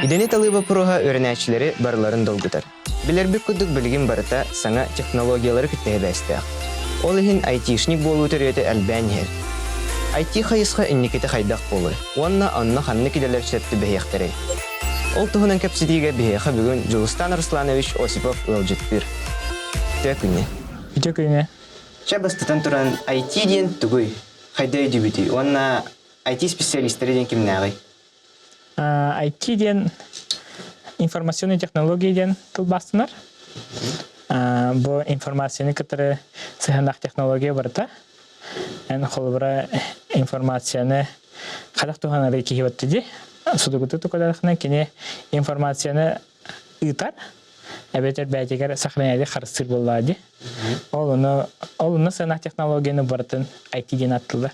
Идэни талыы боппуруоһа үөрэнээччилэри барыларын долгутар. Билэрбит курдук билигин барыта саҥа технологиялары кытта сибээстээх. Ол иһин айтишник буолуу төрүөтэ элбээн иһэр. IT хайысха инникитэ хайдах буолуой уонна онно ханнык идэлэр сөп түбэһиэхтэрэй? Ол туһунан кэпсэтиигэ биһиэхэ бүгүн Дьулустаан Русланович Осипов ыалдьыттыыр. Үтүө күнү. Үтүө күнү. Чэ бастатан туран IT диэн тугуй? Хайда өйдүүбүтүй уонна IT специалистэрэ диэн кимнээҕий? IT диэн информационные технологии диэн тылбаастанар. Бу информацияны кытары сыһыаннаах технология барыта. Эн холобура информацияны хайдах туһанары киһи батты дии. Судургутук тукалархына кини информацияны ыытар, эбэтэр бэйэтигэр сохраняйды харыстыыр буоллаа дии. Ол ону ол онно сыанаах технологияны барытын IT диэн аттылар.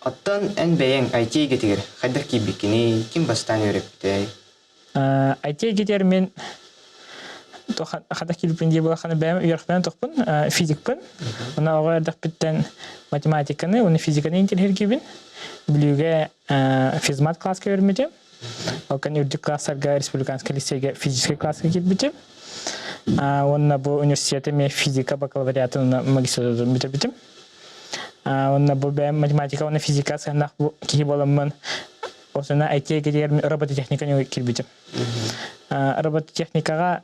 Оттон эн бэйэҥ IT эйгэтигэр хайдах киирбиккиний, ким бастаан үөрэппитэй? IT эйгэтигэр мин хата киирбиппин дии буолаххына бэйэм үөрэхпинэн тохпун, физикпын. Онно оҕо эрдэхпиттэн математиканы уонна физиканы интэриэһиргиибин. Бүлүүгэ физмат класска үөрэммитим. Ол кэннэ үрдүк класстарга республиканскай лицейгэ физическэй класска киирбитим. Уонна бу университеты эмиэ физика бакалавриатын уонна магистратуратын бүтэрбитим. Уонна бу бэйэм математика уонна физика сыһыаннаах киһи буоламмын, осуна IT эйгэтигэр робототехниканы киирбитим. Робототехникаҕа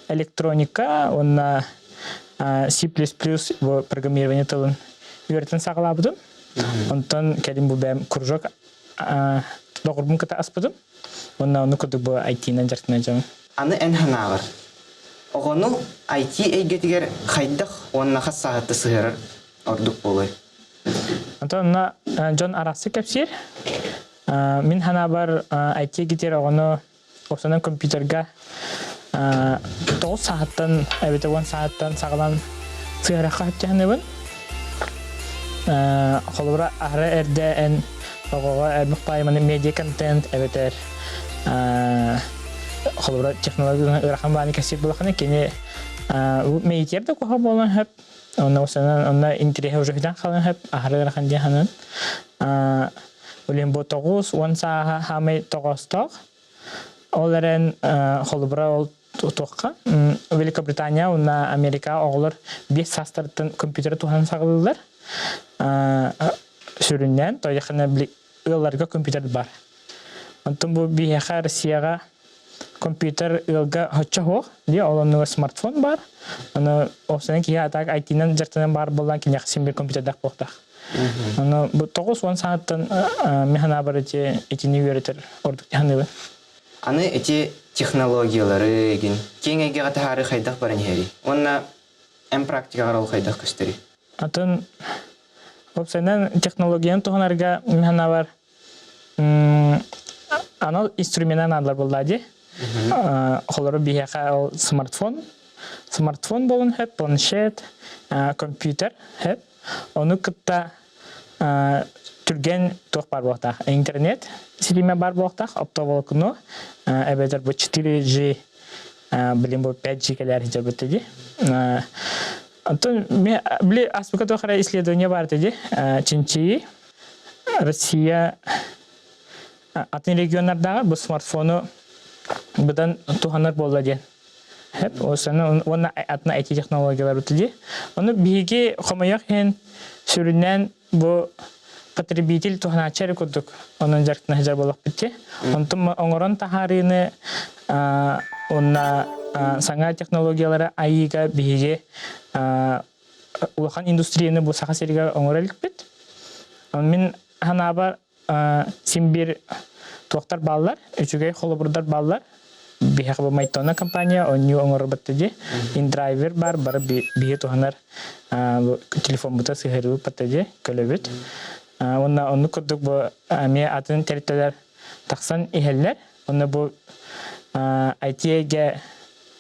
электроника уонна C++ бу программирование тылын үөрэтэн саҕалаабытым. Онтон кэлин бу бэйэм кружок доҕорбун кытта аспытым. Уонна ону курдук бу IT-нан дьарыктанан дьон. Аны эн санааҕар, оҕону IT эйгэтигэр хайдах уонна хас сааһытта сыһыарар ордук буолуой? Онтон онно дьон арассык кэпсиир. Мин санаабар IT эйгэтигэр оҕону Уопсайынан компьютерга 9 сааһыттан эбэтэр 10 сааһыттан саҕалаан сыһыарахха сөптөһөнөбүн. Холобура, аһара эрдэ эн оҕоҕо элбэх баайыманы медиа-контент эбэтэр холобура технологияны ыарахан бааны кэпсиир буоллаххына кини мэйитиэр да куһаҕан буолуон сөп. Онно уопсайынан онно интэриэһэ уже бүтэн хаалыан сөп, аһара ыарахан диэн саныын. Билин бу 9-10 сааһа хаамай тоҕоостоох. Ол эрэн холобура ол туохха Великобритания уонна Америка оҕолор 5 саастарыттан компьютеры туһанан саҕалыыллар. Сүрүннээн тойохына ыалларга компьютер бар. Онтон бу биһиэхэ Россияҕа компьютер ыалга оччо суох. Дии ол оннугар смартфон бар. Аны офсайын киһи атак IT-нан дьарыктанан баар буоллаан киниэхэ син бир компьютердаах буолуохтаах. Аны бу 90 саҥаттан мин санаабар ити итини үөрэтэр ордук саныыбын. Аны ити технологиялары игин киэҥ эйгэҕэ таһаарыы хайдах баран иһэрий? Уонна эн практикаҕар ол хайдах көстөрүй? Атын уопсайынан технологияны туһанарга мин санаабар анал инструмена наадалар буолла дии. Холору биһиэхэ ол смартфон, смартфон буолун сөп, планшет, компьютер сөп. Ону кытта түргэн туох баар буолуохтаах? Интернет ситимэ баар буолуохтаах, оптоволокно, эбэтэр бу 4G, билин бу 5G кэлээр сылдьарбыт дии. Онтон били аспыка туох эрэ исследование баар этэ дии. Чинчийии. Россия атын регионнардааҕар бу смартфону быдан туһанар буолла диэн. Уонна атын IT-технологиялар дии. Ону биһиги хомойуох иһин сүрүннээн бу потребитель туһанааччы эрэ курдук онон дьарыктана сылдьар буоллахпыт дии. Онтон оҥорон таһаарыыны уонна саҥа технологиялары айыыга биһиги улахан индустрияны бу Саха сиригэр оҥоро иликпит. Мин санаабар син биир туохтар бааллар, үчүгэй холобурдар бааллар. Биһиэхэ бу Майтона компания оонньуу оҥорбут дии. Индрайвер бар, бары биһи туһанар телефоммута сыһыарыбыт дии, көлөбүт. Уонна оннук курдук бу эмиэ атын тэрилтэлэр тахсан иһэллэр. Онно бу IT-гэ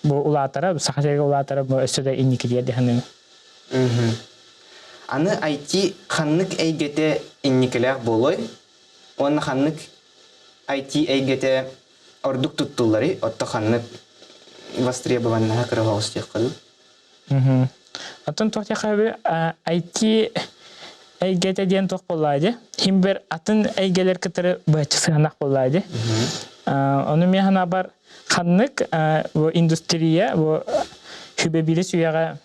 бу улаатара, Саха сиригэр улаатара бу өссө да инникитигэр дии саныыбын. Аны IT ханнык эйгэтэ инникилээх буолуой? Уонна ханнык IT эйгэтэ ордук туттулларый? Отто ханнык востребованнаһа кыра соҕус диэххэ дуу? Оттон туох диэххэ IT эйгэтэ диэн туох буоллаа дии? Хим бир атын эйгэлэр кытары быһаччы сыһыаннаах буоллаа дии. Ону мин санаабар ханнык бу индустрия бу хүбэбиирис үйэҕэ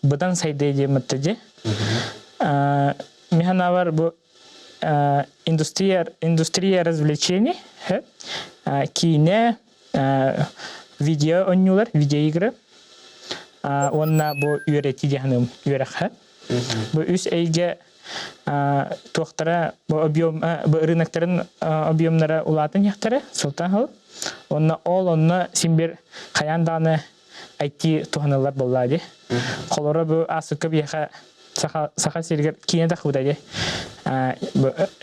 быдан сайдыа диэммит дии. Мин санаабар бу индустрия индустрия развлечений киинэ видео оонньуулар видеоигры уонна бу үөрэтии диэханым үөрэххэ бу үс эйгэ туохтара бу объем бу рыноктарын объемнара улаатан иһэхтэрэ сылтан сыл уонна ол онно син бир хайаан даҕаны IT туһаныллар буоллаа дии. Холоро бу аасыкка биһиэхэ Саха, Саха сиригэр киинэ тахсыбыта дии.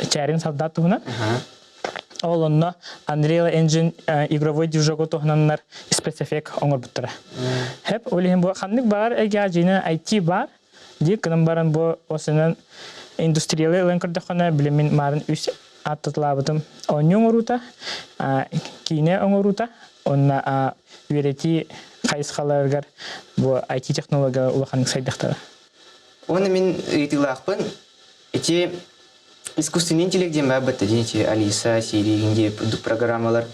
Чээрин солдат туһунан. Ол онно Unreal Engine игровой движогу туһунаннар спецэффект оҥорбуттара. Хэп, ол иһин бу ханнык баар эйгэҕэ дьиҥинэн IT баар дии гынан баран бу осынан индустриялы ылан көрдөххүнэ билимин маарын үс ааттатылаабытым оонньуу оҥоруута, киинэ оҥоруута уонна үөрэтии хайысхаларыгар бу IT-технология улаханнык сайдыахтара. Уонна мин ыйытыылаахпын ити искусственный интеллект диэн баар бытта дии ити Алиса, Сири диэн программалар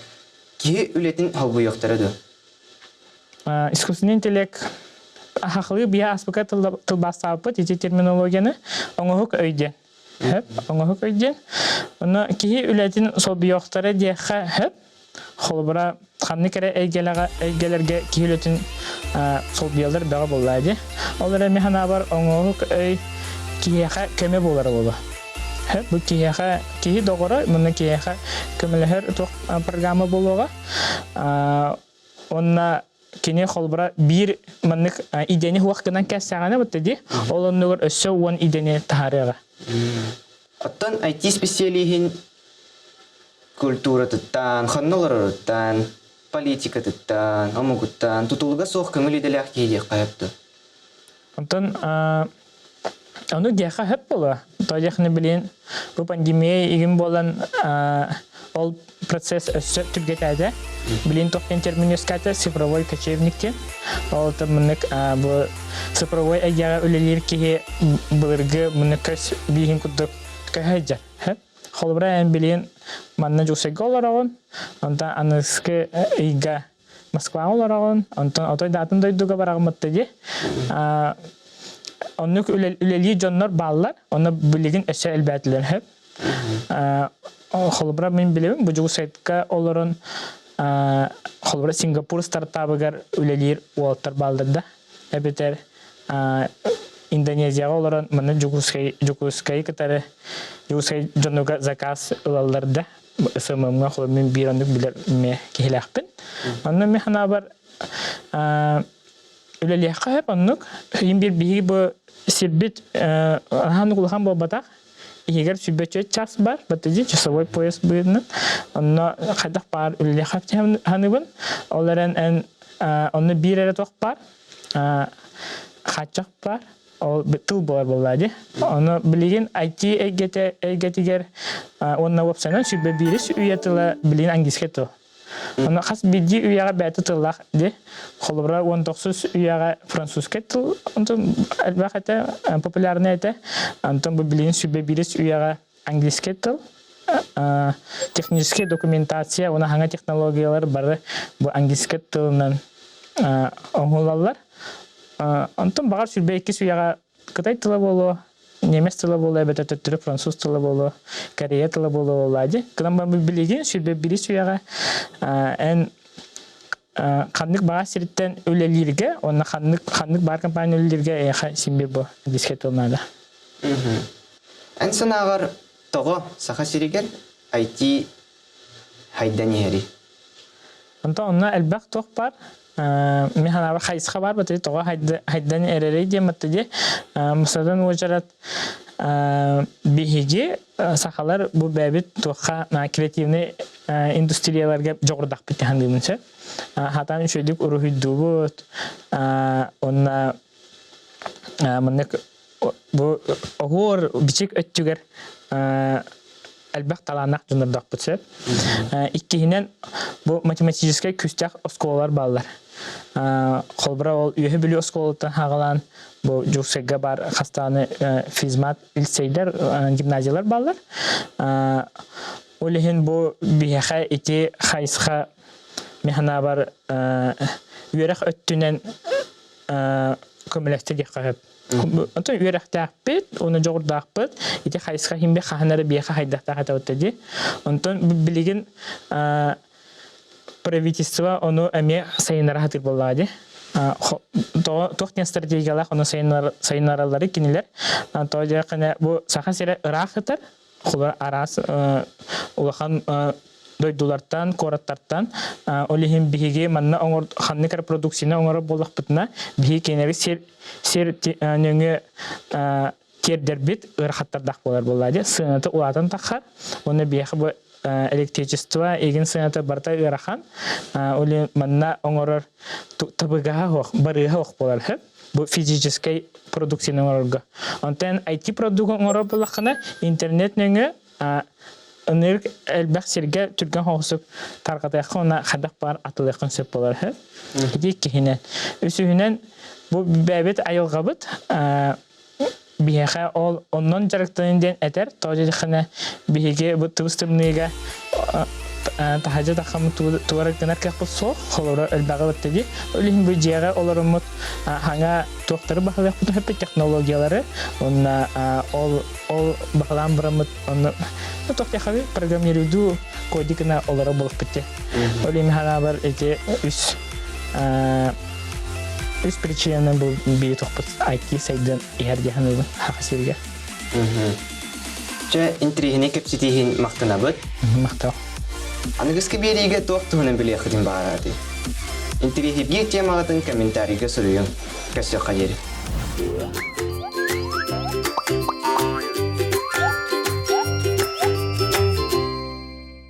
киһи үлэтин холбуйуохтара дуо? Искусственный интеллект ахахлыы биһи ааспыкка тылбаастаабыппыт ити терминологияны оҥоһук өй диэн. Хөп, оҥоһук өй диэн. Онно киһи үлэтин солбуйуохтара диэххэ хөп. Холобура, ханнык эрэ эйгэлэҕэ эйгэлэргэ киһи үлэтин солбуйаллар бөҕө буоллаа дии. Ол эрэ мин санаабар оҥоһук өй киһиэхэ көмө буолара буолуо. Хөп, бу киһиэхэ киһи доҕоро, мунна киһиэхэ көмөлөһөр туох программа буолуоҕа. Уонна кини холобура биир маннык идэни хуох гынан кэссэҕинэ бутта дии, ол оннугар өссө 10 идэни таһаарыаҕа. Оттон IT специалиһин культуратыттан, ханна олороруттан, политикатыттан, омугуттан тутулуга суох көҥүл идэлээх киһи диэххэ сөп дуо? Онтон ону диэххэ сөп буолуо. То диэххинэ билигин бу пандемия игин буолан ол процесс өссө түргэтээтэ. Билигин туох диэн термин үөскээтэ цифровой кочевник диэн. Ол маннык бу цифровой эйгэҕэ үлэлиир киһи былыргы муннук көс бииһин курдук көһө сылдьар. Холобура эн билигин манна Дьокуускайга олороҕун, онтон аныгыскы ыйга Москваҕа олороҕун, онтон отой да атын дойдуга бараҕыммытта дии. Оннук үлэлиир дьоннор бааллар, онно билигин өссө элбээтилэр сөп. Холобура мин билэбин, бу Дьокуускайга олорон холобура Сингапур стартабыгар үлэлиир уолаттар бааллар да. Эбэтэр Индонезияҕа олорон манна Дьокуускай Дьокуускайы кытары Дьокуускай дьонугар заказ ылаллар да. СММ-ҥа холобур мин биир оннук билэр эмиэ киһилээхпин. Онно мин санаабар үлэлиэххэ сөп оннук. Иһин биир биһиги бу сирбит аһаан улахан буолбатах. Иһигэр сүбэччэ час бар, баттыдьи часовой пояс быһыытынан. Онно хайдах баар үлэлиэххэ саныыбын. Ол эрэн эн онно биир эрэ туох баар, хааччах баар. Ол тыл буолар буоллаа дии. Ону билигин IT эйгэтэ эйгэтигэр уонна уопсайынан 21 үйэ тыла билигин английский тыл. Ону хас биирдии үйэҕэ бэйэтэ тыллаах дии. Холобура 19 үйэҕэ французскай тыл онтон элбэх этэ, популярный этэ. Онтон бу билигин 21 үйэҕэ английский тыл техническэй документация уонна саҥа технологиялар бары бу английский тылынан оҥоһуллаллар. Онтон баҕар 22 үйэҕэ кытай тыла буолуо, немец тыла буолуо эбэтэр төттөрү француз тыла буолуо, корея тыла буолуо буоллаа дии. Кынан баран билигин 21 үйэҕэ эн ханнык баар сириттэн үлэлииргэ уонна ханнык ханнык баар компания үлэлииргэ эйиэхэ син биир бу английский тыл наада. Эн санааҕар тоҕо Саха сиригэр IT хайдан иһэрий? Онтон онно элбэх туох баар. Мин санаабар хайысха баар бата тоҕо хайдан эрэрий диэн батта дии. Мусадан уочарат биһиги сахалар бу бэйэбит туохха креативный индустрияларга дьоҕурдахпыт дии сөп. Хатан үчүгэйдик уруһуйдуубут. Онна маннык бу оһуор бичик өттүгэр элбэх талааннаах дьоннордоохпут сөп. Иккиһинэн бу математическай күүстээх оскуолалар бааллар. Холобура ол Үөһэ Бүлүү оскуолатыттан хаҕалаан бу Дьокуускайга баар хастааны физмат лицейдэр, гимназиялар бааллар. Ол иһин бу биһиэхэ ити хайысха механабар үөрэх өттүнэн көмөлөстө диэххэ сөп. Онтон үөрэхтээхпит, уонна дьоҕурдаахпыт, ити хайысха иһин хаһан эрэ биэхэ хайдахтаах этэ дии. Онтон билигин правительство ону эмиэ сайыннара сатыыр буоллаҕа дии. Туох диэн стратегиялаах ону сайыннараллары кинилэр. Тоҕо диэххинэ бу Саха сирэ ыраах сытар, холобура араас улахан дойдулартан, куораттартан ол иһин биһиги манна оҥор ханнык эрэ продукцияны оҥорор буоллахпытына, биһиги кинилэри сир сир нөҥүө тиэрдэрбит ыарахаттардаах буолар буоллаа дии. Сыаната улаатан таххар, уонна биһиэхэ бу электричество игин сыаната барыта ыарахан. Ол иһин манна оҥорор табыгаһа суох, барыыһа суох буолар сөп. Бу физическэй продукцияны оҥорорго. Онтон IT продукт оҥорор буоллаххына, интернет нөҥүө ынырык элбэх сиргэ түргэн соҕусук тарҕатыахха уонна хайдах баар атылыаххын сөп буолар үһү. Ити иккиһинэн. Үсүһүнэн, бу бэйэбит айылҕабыт биһиэхэ ол оннон дьарыктанын диэн этэр. Тоҕо диэтэххинэ, биһиги бу тыбыс тымныыга таһырдьа таххаммыт тугу эрэ гынар кыахпыт суох, холобура элбэҕи бытта дии. Ол иһин бу дьиэҕэ олороммут хаҥа туохтары баһылыахпытын сөппүт технологиялары уонна ол ол баһылаан бараммыт онно туох диэххэ программируйдуу кодикына олоро буолбут дии. Ол иһин ханаабар ити үс үс причинанан бу бии тохпут IT сайдан иһэр дии саныыбын Саха сиригэр. Чэ, интириэһинэй кэпсэтииһин махтанабыт. Махтал. Аныгыскы биэриигэ туох туһунан билиэххитин баҕараатый? Интириэһиргиир темаҕытын комментарийга суруйуҥ. Көрсүөххэ диэри.